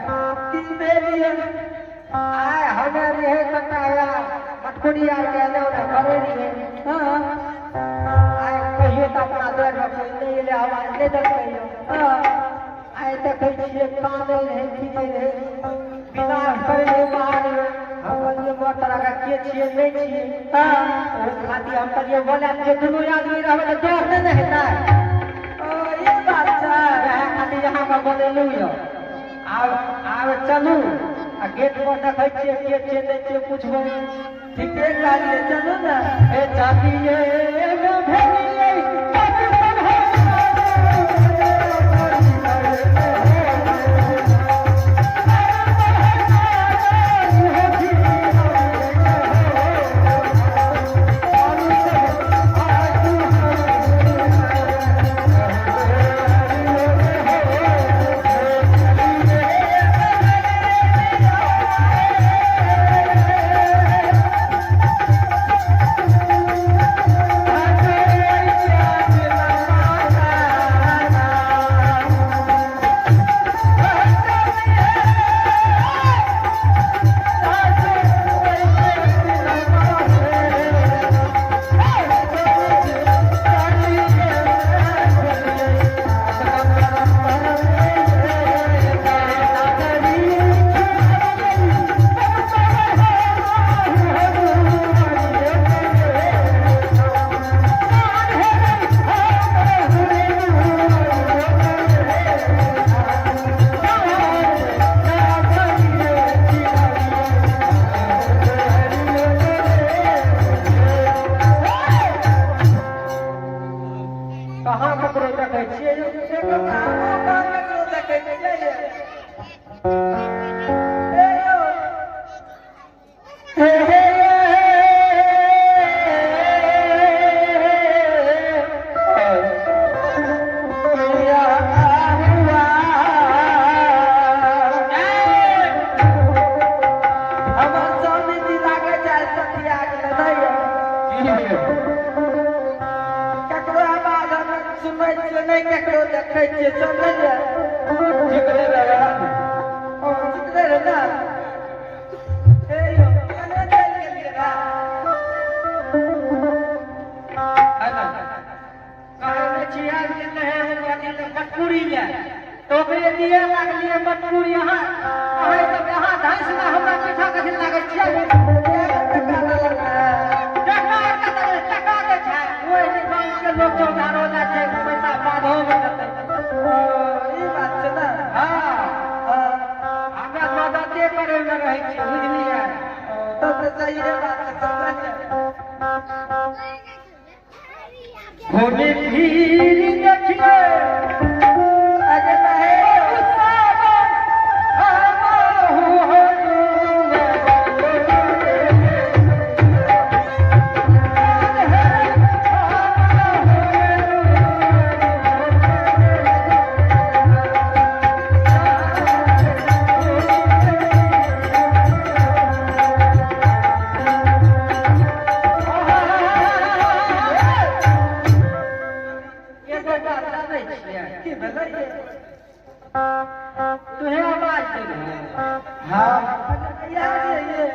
की भेलिए आय हमे रहे कटाया मटकुरी आर के एने ओने करे रहिए। हां आय कहियो त अपना द्वार पर कोई नहीं एले आवाज नहीं देलकै। हां आय देखै छियै कानै रहे खींचै रहे विदा करै रहे बाहर। हम कहलियै मोर तरह के के छियै नहीं छियै। हां ओहि खातिर हम कहलियै बोला जे दुनू आदमी रहबै तऽ डर नहि ने हेतै। ओ ई बात छै वएह खातिर अहाँके बोलेलहुँ यऽ। आब आब चलू आ गेट पर देखै छियै के छियै नहि छियै पुछबै। ठीके कहलियै चलू ने। हे चलिए मे भेलियै कहाँ ककरो देखै छियै यौ? कहाँ ककरो देखै छियै? हे यौ हे हे हमर स्वामीजी लागै छै सखिया गेलै नहि यौ? ककरो आवाज हम सुनै छियै नहि ककरो देखै छियै समझलियै? ठीक नहि रहै। ओ ठीक नहि रहै ने? हे यौ केने चलि गेलियै रे? कहने छियै आबि गेल रहै हम अथी तऽ मटकुरी लए तऽ ओकरे दिए लागलियै मटकुरी। अहाँ अहाँ सब अहाँ धैंस ने हमरा पीछा कथी लागै छियै? टका के टका के छै ओहि गाँव के लोग चौधारो लै छै पैसा बाधो मे देतै। ओ ई बात छै ने? हाँ हाँ हमरा मददे करै मे रहै छियै बुझलियै? तब तऽ सहिए बात छै समझलियै? घूमि फिरी देखिए अरे नहि यौ एगो बात जानै छियै? की भेलै ये? तुहे आवाज देलही? हाँ यार ये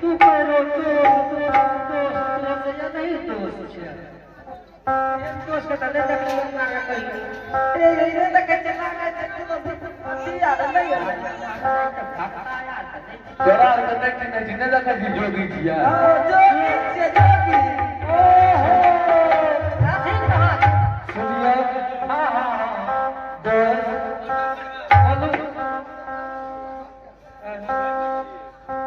तू करो दोस्त दोस्त दोस्त दोस्त या नहीं दोस्त छियै? एहन दोस्त के तऽ नहि देखलियै अपना के कहियो। ए ये देखै छै लागै छै कोनो अथी आर नहि यौ? तोरा आर के नहि चिन्है छी नहि देखै छी जोगी छियै। हँ जोगी छियै जोगी। ओहो अथी कहाँ? सुनियौ हाँ हाँ हाँ दोस्त बोलू।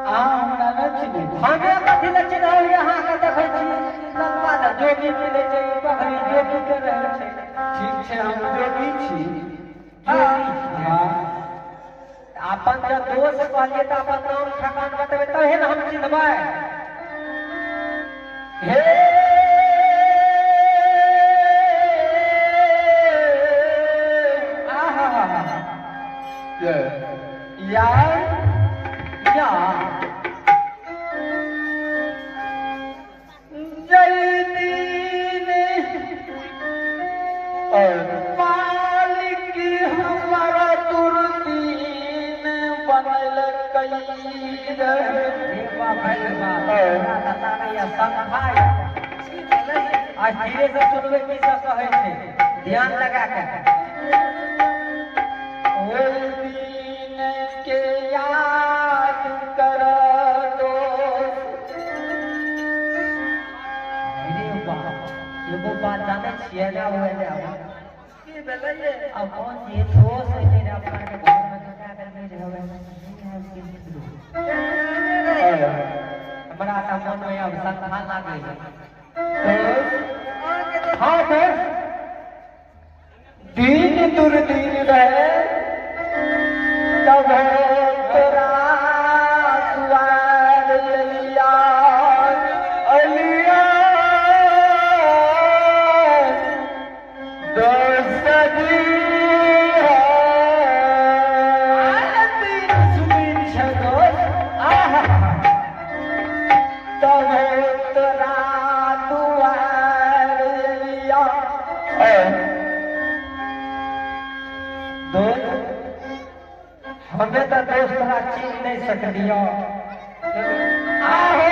अहाँ हमरा नहि चिन्है छी? हमे कथी लए चिन्हबै अहाँके देखै छी लम्बा तऽ जोगी मिलै छै ई पगड़ी जोगी के रहै छै। ठीक छै हम जोगी छी। जोगी छियै? हाँ अपन जब दोस्त कहलियै तऽ अपन नाम ठेकान बतेबै तबे ने हम चिन्हबै। हे आहा ये यार या जय दीन और मालिक हमारा तू कई रहे। आज धीरे से सुनबै की सब कहै छै, ध्यान लगा के। ओहि दिन के याद कर दोस्त। अरे वाह, एगो बात जानै छियै ना? होए ने की भेलै ये? अब कौन जे दोस्त होइते रे अपना के घर में कका के नहि रहबै, नहि आबि गेल ककरो। हमरा तऽ मन में अब शंका लागै। दोस्त अहाँके तऽ हाँ दोस्त, दिन दुर्दिन रहे तब तोरा दुआर अलिया अलिया। दोस्त जी दिन सुदिन छै दोस्त। आहा, तब तोरा दुआर अलिया। दोस्त, हमे तऽ दोस्त तोरा चिन्ह नहि सकलियौ। आहे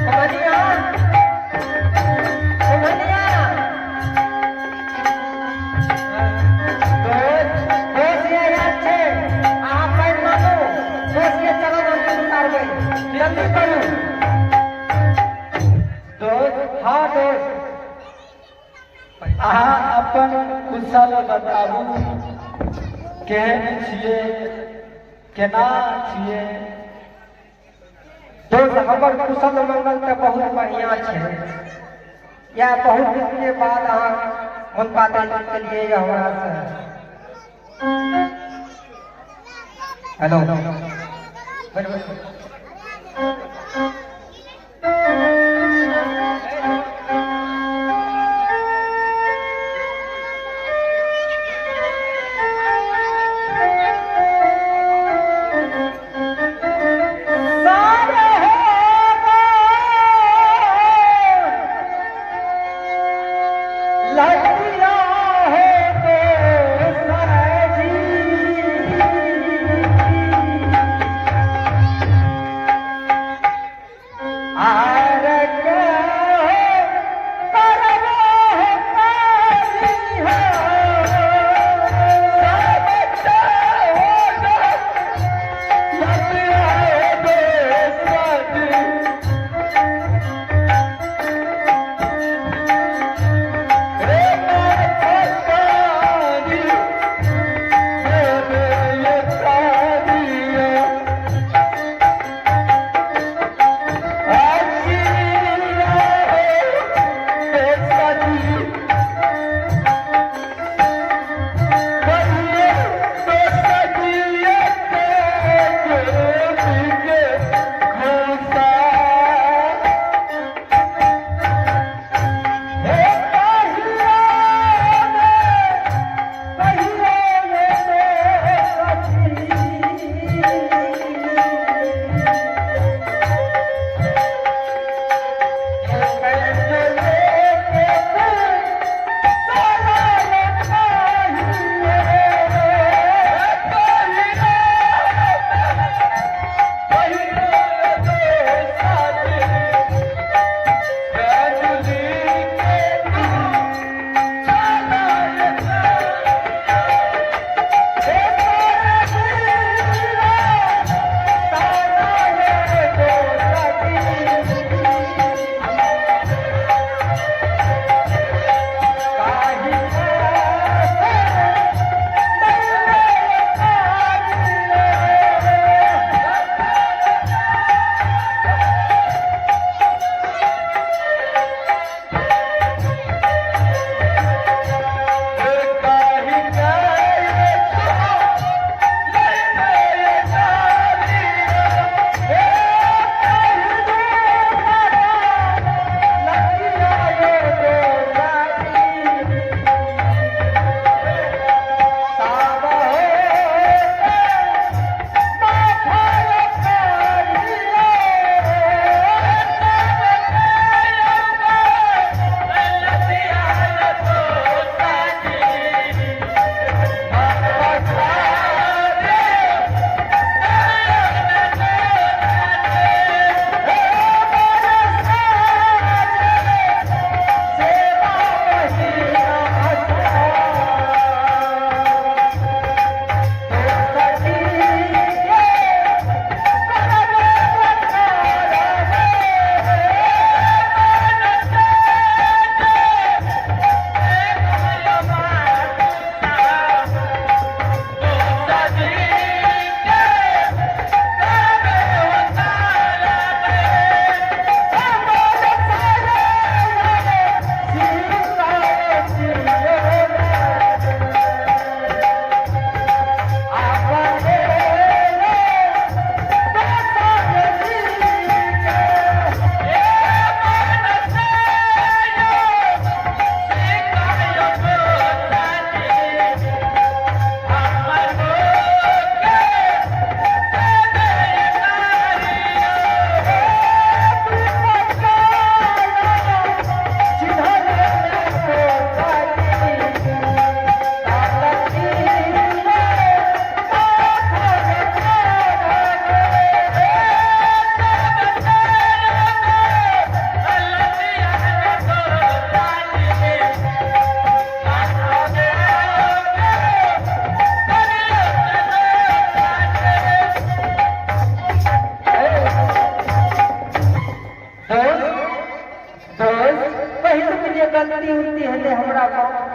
कुम्हनिया, कुम्हनिया, दोस्त, दोस्त ये याद छै, अहाँ पानि मानू, दोस्त के चरण हम उतारबै, जल्दी करू। दोस्त हाँ दोस्त, अहाँ अपन कुशल बताबू, केहन छियै, केना छियै? दोस्त हमर कुशल मंगल तऽ बहुत बढ़िया छै। या बहुत दिन के बाद अहाँ मन पातल केलिए हमरा से। हेलो, बैठ बैठ।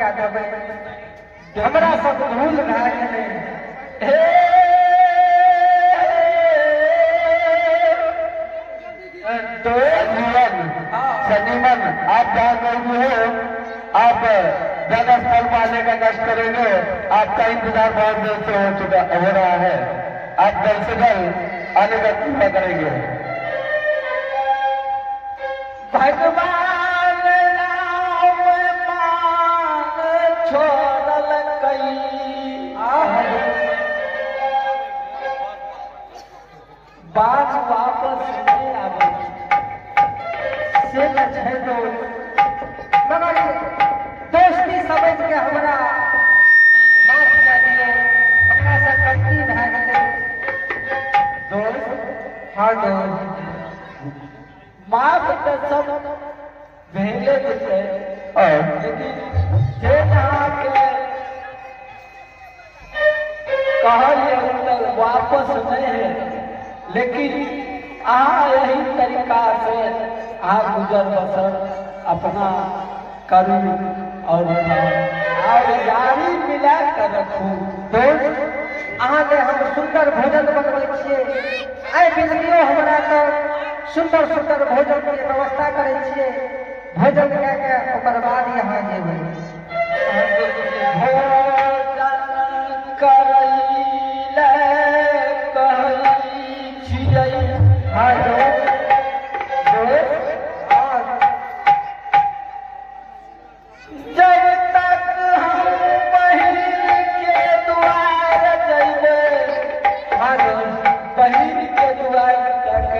कए देबै। हमरा सब भूल भए गेलै। हे तो जीवन सनीमन, आप जहाँ गए भी हो, आप ज्यादा स्थल पाने का कष्ट करेंगे। आपका इंतजार बहुत देर से हो चुका हो रहा है। आप जल्द से जल्द आने का कृपा करेंगे। भगवान राम मान छोड़ल कई, बात वापस नहीं आवे। से तऽ छै दोस्त, मगर दोस्ती समझ के हमरा माफ कए दियौ, हमरा से गलती भए गेलै। दोस्त? हाँ दोस्त। माफ तऽ सब भेले जेतै, और लेकिन जे अहाँके कहलियै तऽ वापस नहीं है, लेकिन अहाँ यही तरीका से अहाँ गुजर बसर अपना करू और और यारी मिला कर रखू। दोस्त, अहाँके हम सुन्दर भोजन बनबै छियै। आइ बिजलियो हमरा तऽ सुन्दर सुन्दर भोजन के व्यवस्था करै छियै। भोजन कए के ओकर बाद यहाँ जेबै। भोजन करै कहै छियै। हाँ दोस्त। दोस्त, हाँ। जब तक हम बहिन के द्वार जइबै, हाँ दोस्त। बहिन के द्वार तक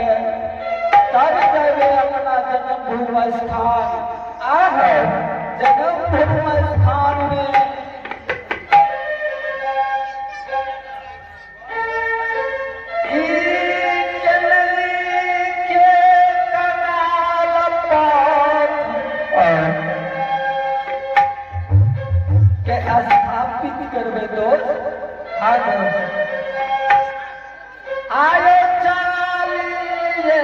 तब जइबै अपना जन्मभूमि स्थान। आह। जन्मभूमि स्थान में ई चलनी के कनाल पथ और के स्थापित करबै दोस्त। हाँ दोस्त। आयो चालिए।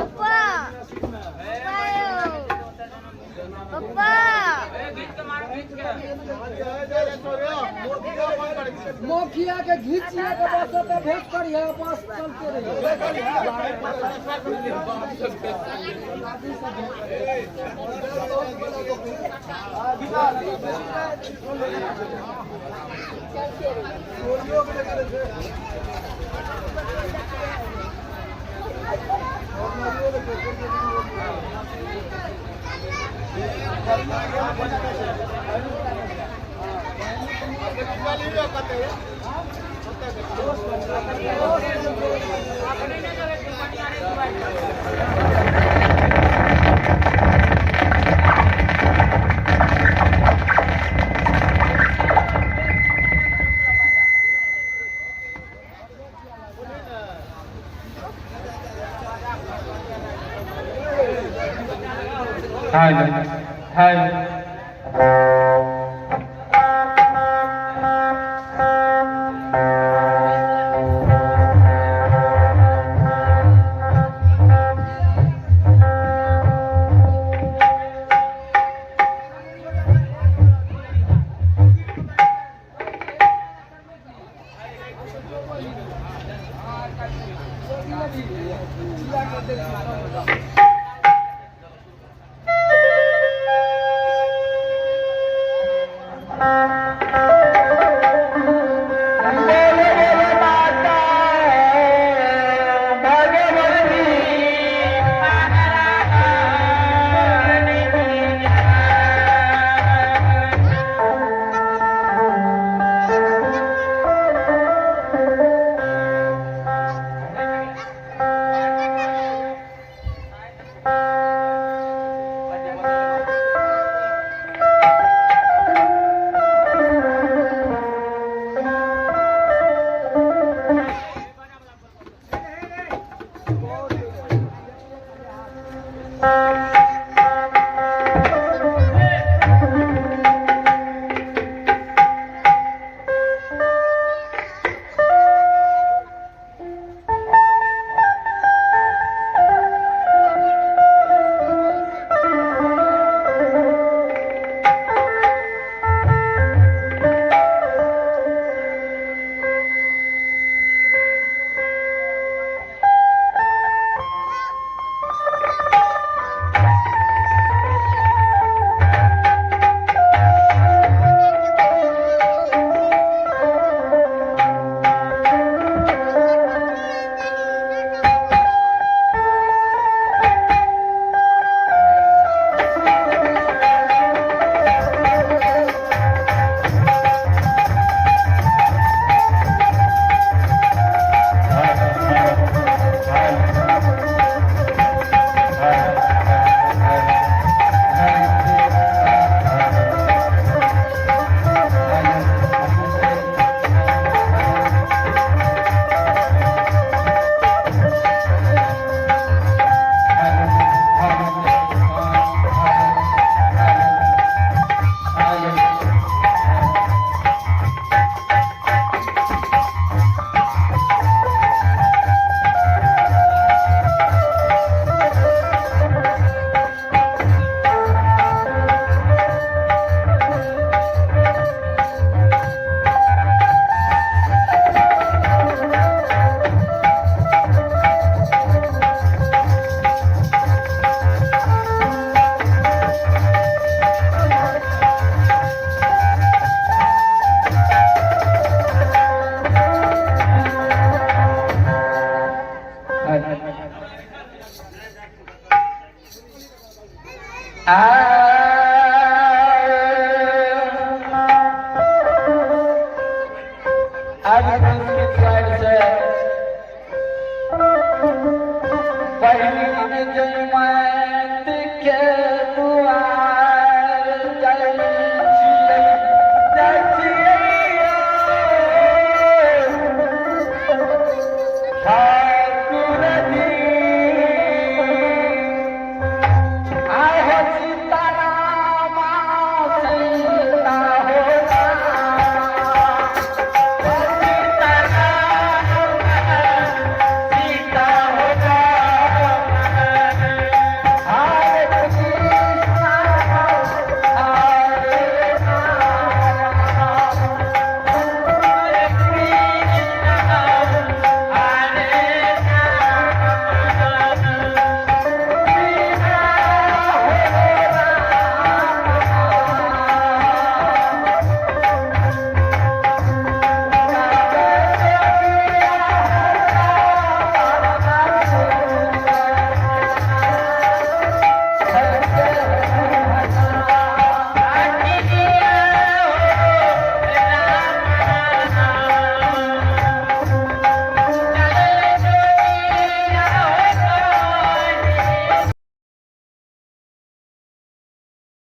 पप्पा, पप्पा, मुखिया के घीचिए के बस पे भेंट करिए, बस चलते रहिए। Hello hello. बोलो बोलो माता भगवती। आज के साइड से पहली जय।